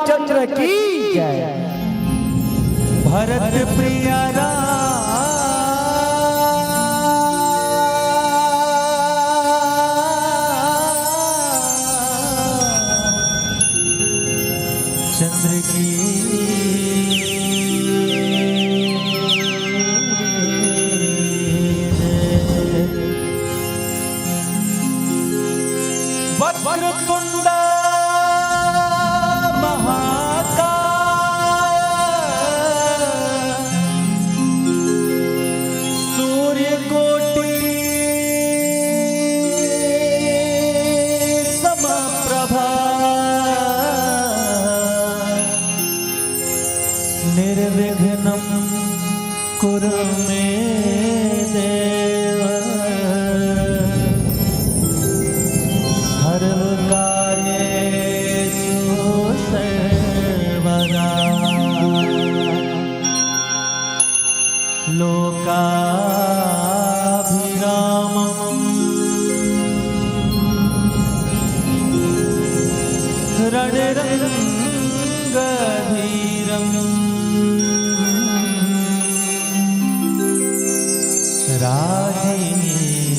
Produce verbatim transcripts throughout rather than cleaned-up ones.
चंद्र की जय। भरत प्रिय राम चंद्र की जय। वक्रतुंड महाकाय सूर्यकोटि समप्रभा निर्विघ्नं कुरु मे देव सर्वकार्येषु सर्वदा। लोकाभिरामं रणरङ्गधीरं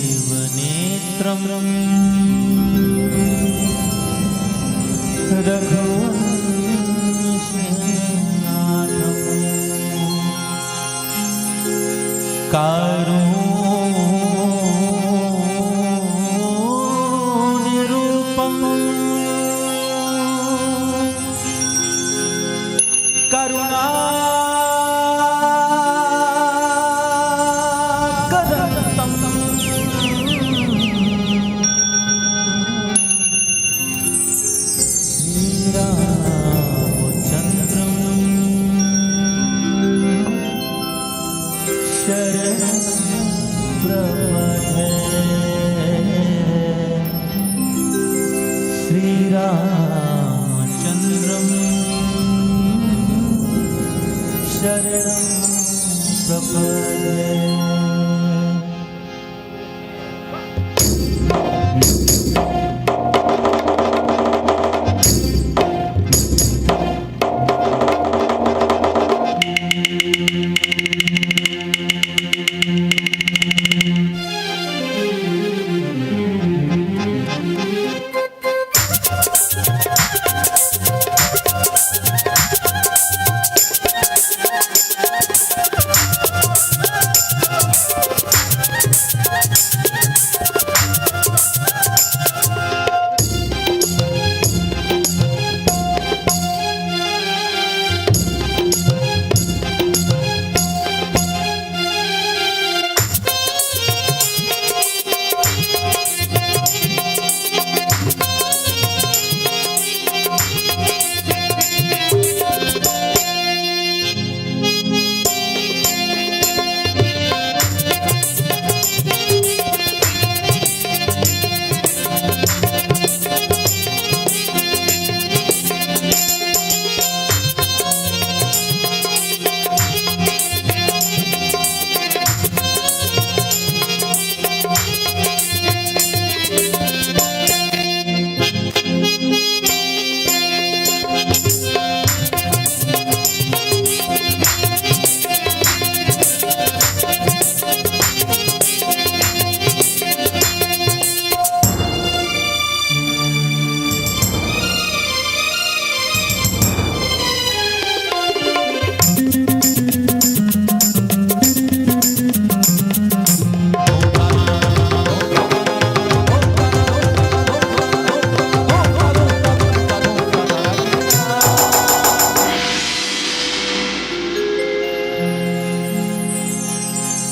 राजीवनेत्रं रघुवंशनाथं कारुण्यरूपं करुणाकरं तं श्रीरामचन्द्रं शरणं प्रपद्ये। श्रीरामचन्द्रं शरणं प्रपद्ये।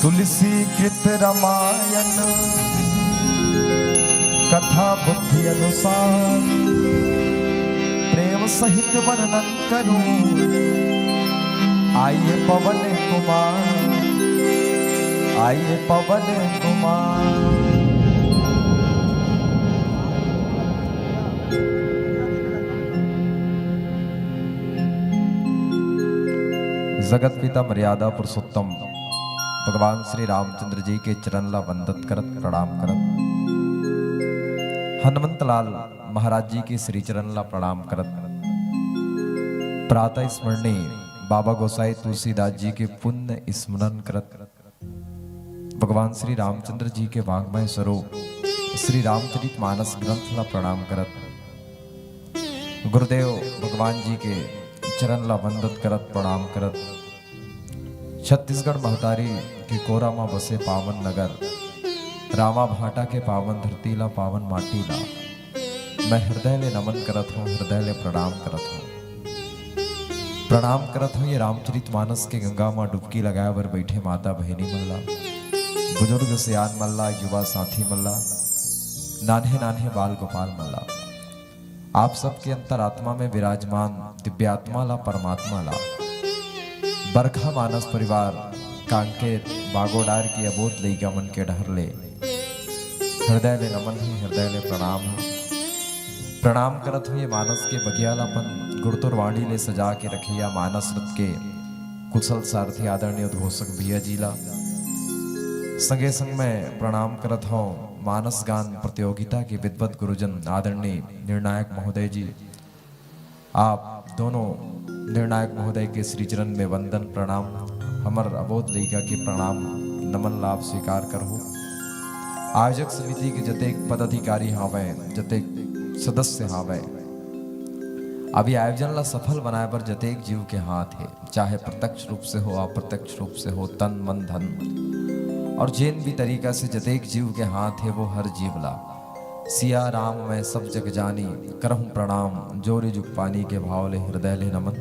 तुलसी कृत रामायण कथा बुद्धि अनुसार प्रेम सहित वर्णन करूं। आइए पवन कुमार, आइए पवन कुमार। जगत पिता मर्यादा पुरुषोत्तम भगवान श्री रामचंद्र जी के चरण ला वंदत करत, प्रणाम करत, हनुमंत लाल महाराज जी के श्री चरण ला प्रणाम करत, प्रातः स्मरणी बाबा गोसाई तुलसीदास जी के पुण्य स्मरण करत, भगवान श्री रामचंद्र जी के वाङ्मय स्वरूप श्री रामचरित मानस ग्रंथ ला प्रणाम करत, गुरुदेव भगवान जी के चरण ला वंदन करत, प्रणाम करत, छत्तीसगढ़ महतारी के कोरा म बसे पावन नगर रामा भाटा के पावन धरती ला, पावन माटी ला मैं हृदय ले नमन करत हूँ, हृदय ले प्रणाम करत हूँ। प्रणाम करत हूँ ये रामचरित मानस के गंगा म डुबकी लगाए बर बैठे माता बहिनी मन ला, बुजुर्ग सियान मन ला, युवा साथी मन ला, नान्हे नान्हे बाल गोपाल मन ला। आप सबके अंतरात्मा में विराजमान दिव्यात्मा ला, परमात्मा ला, बरखा मानस परिवार, कांकेर बागोडार के अबोध लइका मन के डहर ले हृदय ले नमन हे, हृदय ले प्रणाम हे। प्रणाम करत हुए मानस के बगिया ला अपन गुरतुर वाणी ले सजा के रखिया मानस रथ के कुशल सारथी आदरणीय उद्घोषक भैया जी ला। संगे संग मैं प्रणाम करत हूँ मानस गान प्रतियोगिता के विद्वत गुरुजन आदरणीय निर्णायक महोदय जी, आप दोनों निर्णायक महोदय के श्री चरण में वंदन प्रणाम, हमर अबोध लइका के प्रणाम नमन ला आप स्वीकार करहु। आयोजक समिति के जतेक पदाधिकारी हावय, जतेक सदस्य हावय, अब ये आयोजन ला सफल बनाए बर जतेक जीव के हाथ हे, चाहे प्रत्यक्ष रूप से हो, अप्रत्यक्ष रूप से हो, तन, मन, धन, और जेन भी तरीका से जतेक जीव के हाथ हे, वो हर जीव ला सिया राम मैं सब जग जानी, करहूं प्रणाम, जोरी जुग पानी के भाव ले हृदय ले नमन,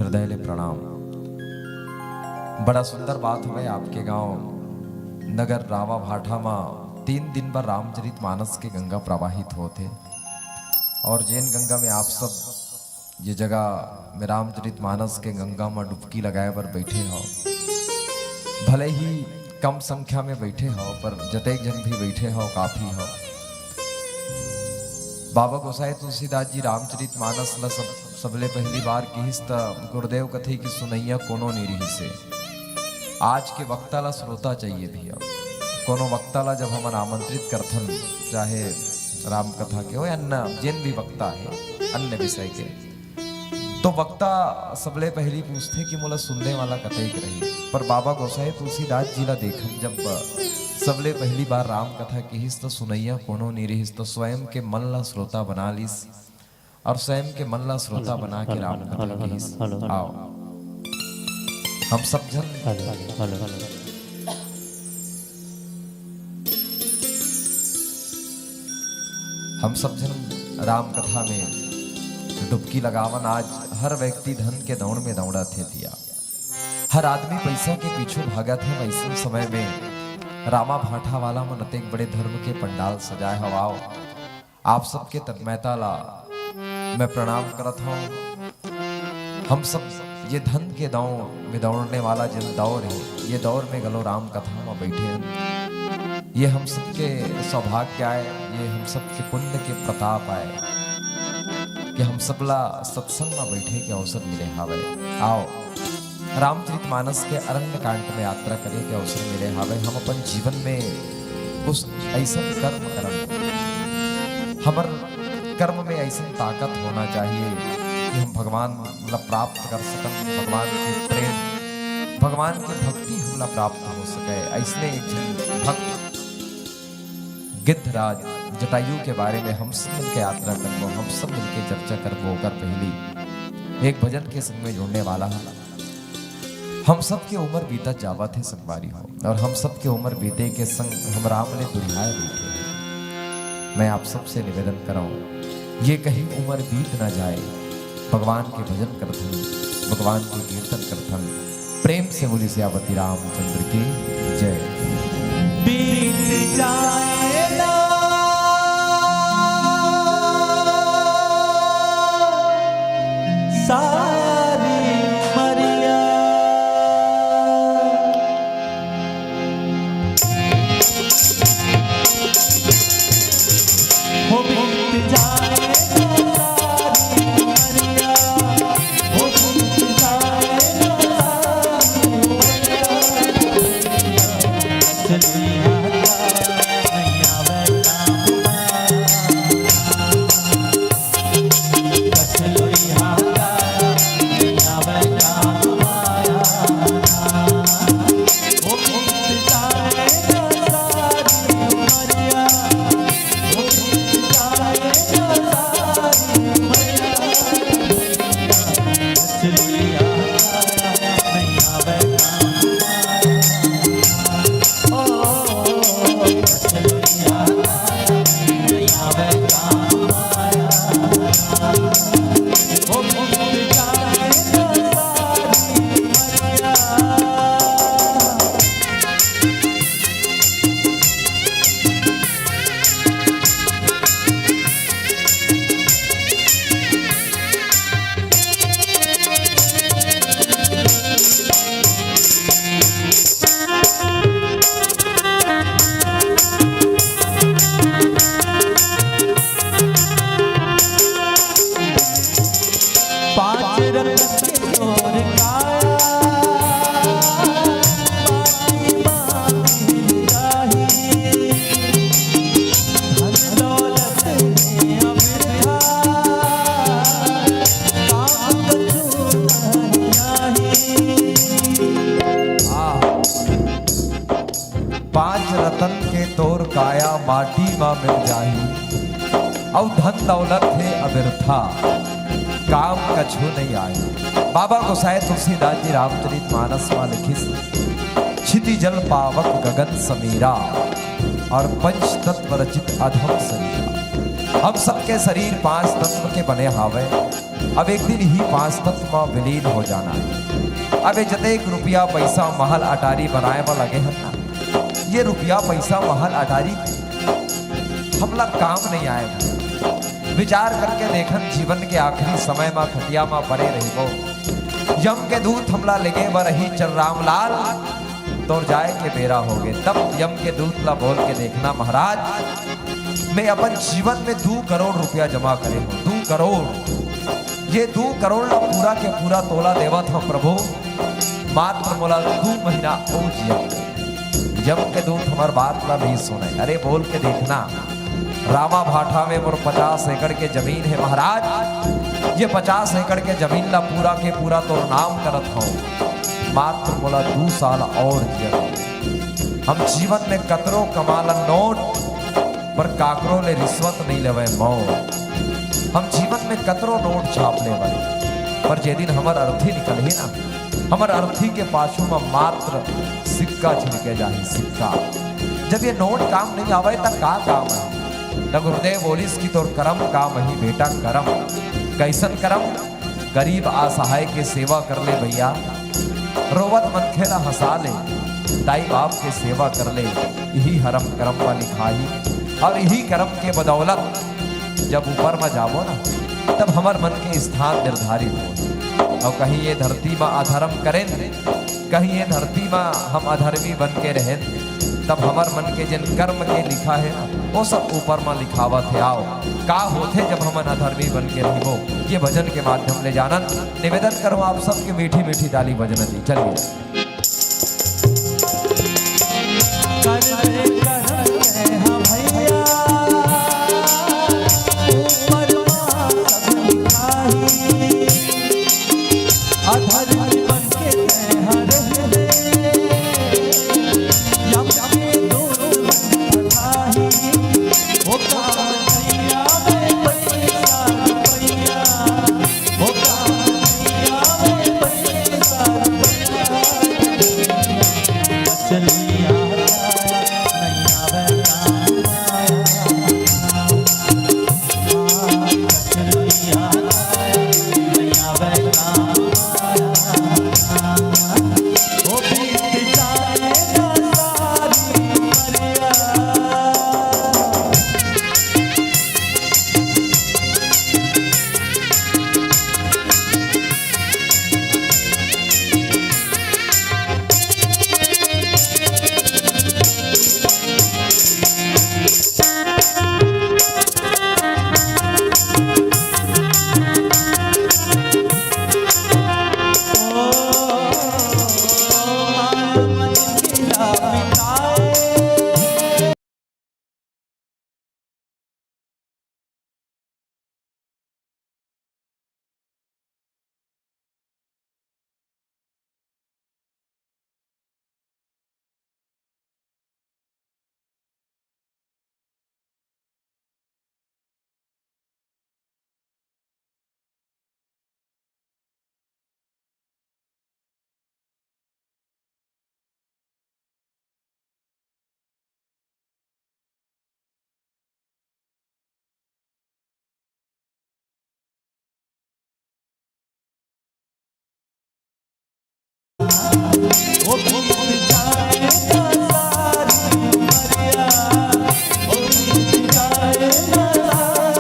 हृदय ले प्रणाम। बड़ा सुंदर बात हवे, आपके गांव नगर रावा भाठा म तीन दिन बर रामचरित मानस के गंगा प्रवाहित होत हे, और जेन गंगा में आप सब ये जगह में रामचरित मानस के गंगा म डुबकी लगाए बर बैठे हव। भले ही कम संख्या में बैठे हव, पर जतेक झन भी बैठे हव, काफी हव। बाबा गोसाई तुलसीदास जी रामचरित मानस ल सब, सबले पहली बार किहिस, त गुरुदेव कथे कि सुनइया कोनो नी रिहिस हे। आज के वक्ता ला श्रोता चाहिए भैया। कोनो वक्ता ला जब हमन आमंत्रित करथन, चाहे राम कथा के हो या अन्य जेन भी वक्ता हे, अन्य विषय के, तो वक्ता सबले पहली पूछथे कि मोला सुनने वाला कतई के रही। पर बाबा गोसाई तुलसीदास जी ला देखन, जब सबले पहली बार राम कथा किहिस, तो सुनइया कोनो नी रिहिस, तो स्वयं के मन ला श्रोता बना लिस। और स्वयं के मन ला श्रोता बना के राम कथा कहिस। आओ, हम सब झन हम सब झन राम कथा में डुबकी लगावन। आज हर व्यक्ति धन के दौड़ में दौड़त हे भैया, हर आदमी पैसा के पीछू भागत हे। वैसन समय में रामा भाठा वाला मन अतेक बड़े धर्म के पंडाल सजाए हव। आओ, आप सबके तन्मयता ला मैं प्रणाम करत हूँ। हम सब ये धन के दौड़ में दौड़ने वाला जिन दौर हे, ये दौर में घलो राम कथा में बैठे हन। ये हम सबके सौभाग्य आय, ये हम सबके पुण्य के प्रताप आय कि हम सबला सत्संग में बैठे के अवसर मिले हावय। आओ, रामचरित मानस के अरण्य कांड में यात्रा करे के अवसर मिले हावय। हम अपन जीवन में कुछ ऐसा कर्म करन, हमर कर्म में ऐसा ताकत होना चाहिए कि हम भगवान ला प्राप्त कर सकन, भगवान के प्रेम, भगवान की भक्ति हमला प्राप्त हो सके। ऐसने एक झन भक्त गिद्धराज जटायु के बारे में हम सब मिलके यात्रा करबो, हम सब मिलके चर्चा करबो। ओकर पहली एक भजन के संग में जुड़ने वाला है। हम सबके उम्र बीतत जावत हे संगवारी हो, और हम सबके उम्र बीते के संग हम राम ले दुरिहाए बइठे हे। मैं आप सबसे निवेदन करौं, ये कहीं उम्र बीत ना जाए, भगवान के भजन करथन, भगवान के कीर्तन करथन। प्रेम से बोली सियावती रामचंद्र की जय। बीत जाए ना सारी उमरिया। हो बीत जाए ना सारी उमरिया। हो बीत जाए ना सारी उमरिया। चलुइया नैया बैठा हुआ। माटी मा मिल जाही, अउ धन दौलत हे अबिरथा, काम कछु नहीं आही। बाबा गोसाई तुलसीदास जी रामचरित मानस मा लिखिस, क्षिति जल पावक गगन समीरा, अउ पंच तत्व रचित अधम शरीरा। हम सबके शरीर पांच तत्व के बने हावय। अब एक दिन इही पांच तत्व मा विलीन हो जाना हे। अब ये जतेक रुपया, पैसा, महल, अटारी बनाए मा लगे हन ना, ये रुपया, पैसा, महल, अटारी हमला काम नहीं आए। विचार करके देखन, जीवन के आखिरी समय मा खटिया मा परे रहिबो, यम के दूत हमला लेगे बर ही, चल रामलाल, तोर जाए के बेरा होगे। तब यम के दूत ला बोल के देखना, महाराज, मैं अपन जीवन में दू करोड़ रुपया जमा करे हूँ, दू करोड़। ये दू करोड़ ला पूरा के पूरा तोला देवत हूँ प्रभु, मात्र मोला दू महीना अउ जिया। यम के दूत हमर बात ला नहीं सुने। अरे बोल के देखना, रामा भाटा में मोर पचास एकड़ के जमीन हे महाराज, ये पचास एकड़ के जमीन ला पूरा के पूरा तोर नाम करत हूँ, मात्र मोला दू साल अउ जिया। हम जीवन में कतरो कमालन नोट, पर काकरो ले रिश्वत नहीं लेवय मौत। हम जीवन में कतरो नोट छाप लेवय, पर जे दिन हमर अर्थी निकलही ना, हमर अर्थी के पाछू म मात्र सिक्का छिड़के जाही, सिक्का। जब ये नोट काम नहीं आवय, त का काम हे? त गुरुदेव बोलिस कि तोर करम काम ही बेटा, करम। कैसन करम? गरीब असहाय के सेवा कर ले भैया, रोवत मनखे ला हंसा ले, दाई बाप के सेवा कर ले, इही हरम करम मा लिखाही। अउ इही करम के बदौलत जब ऊपर मा जाबो ना, तब हमर मन के स्थान निर्धारित हो। अउ कहीं ये धरती मा अधर्म करेन, कहीं ये धरती मा हम अधर्मी बन के रहेन, तब हमर मन के जेन कर्म के लिखा हे ना, वो सब ऊपर मा लिखावत हे। आओ, का होथे जब हमन अधर्मी बन के रहिबो, ये भजन के माध्यम ले जानन। निवेदन करूँ आप सबके मीठी मीठी ताली बजना जी। चलिए।